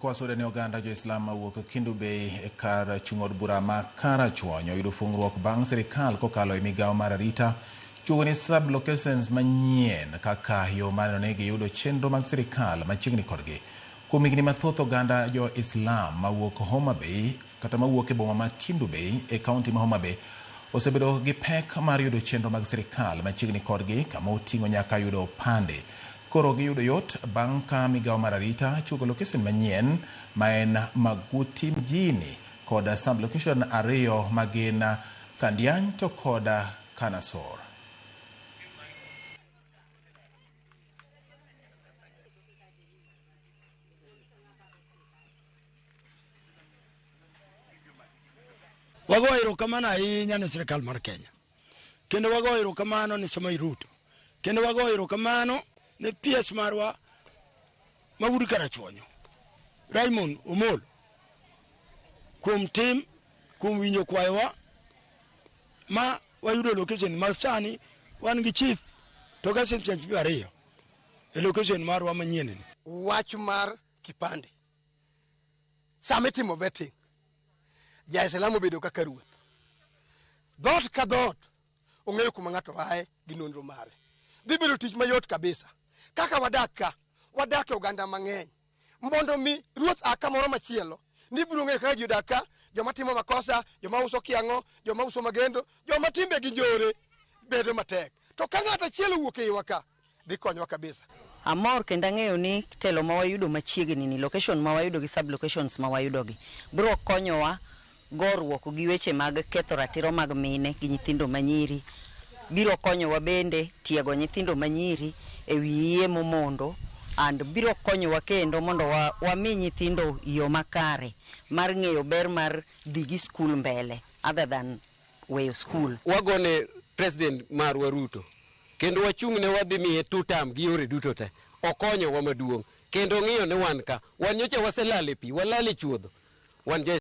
Kwasore ne oganda jo-Islam mawuok Kendu Bay e kar chung' od bura ma Karachuonyo oyudo fungruok bang' sirikal kokalo e migawo mar arita chuogo ni sub-locations manyien kaka yo mar neno ni giyudo chenro mag sirikal machiegni kodgi. Kuom higni mathoth oganda jo-Islam mawuok Homa Bay kata mawuok e boma ma Kendu Bay e kaunti ma Homa Bay osebedo gi pek mar yudo chenro mag sirikal machiegni kodgi kama oting'o nyaka yudo opande. Koro giyudo yot bang' ka migawo mar arita chuogo location manyien ma en Maguti mjini kod sub-location ariyo magin Kandiany to kod Kanasor. Wago erokamano ahinya ne sirikal mar Kenya. Kendo wago erokamano ne Samoei Ruto. Kendo wago erokamano ne PS marwa ma wuod Karachuonyo, Raymond Omolo, kuom tim, kuom winjo kwayowa ma wayudo location ma sani wan gi chief to gi assistant chief ariyo e location marwa manyien ni. Wach mar kipande sama itimo vetting, ja-Islam obedo kaka ruoth. Dhoot ka dhoot ong'eyo kuma ng'ato aye gi nonro mare. Dhi bedo tich mayot kabisa. Kaka wadak ka, wadak e oganda mang'eny. Mondo mi ruoth a kamoro machielo, ni biro ng'eyo kaka ji odak ka, joma timo makosa, joma uso kiang'o, joma uso magendo, joma timbe gi njore bedo matek. To ka ng'ato achiel owuok e iwa ka, dhi konyowa kabisa. Amor kendo ang'eyo ni telo ma wayudo machiegni ni location ma wayudo gi sub locations ma wayudo gi biro konyowa goruok gi weche mag ketho ratiro mag mine gi nyithindo manyiri. Biro konyowa bende tiego nyithindo manyiri e wi iye momondo and biro konyowa kendo mondo wami nyithindo yo makare mar ng'eyo ber mar dhi gi skul mbele other than weyo skul. Wagone president marwa Ruto kendo wachung' ne wadhi miye two term gi yore duto te. Okonyowa maduong' kendo ong'iyo ni wan ka wan nyocha waselal e pi, walal e chuodho. Wan jo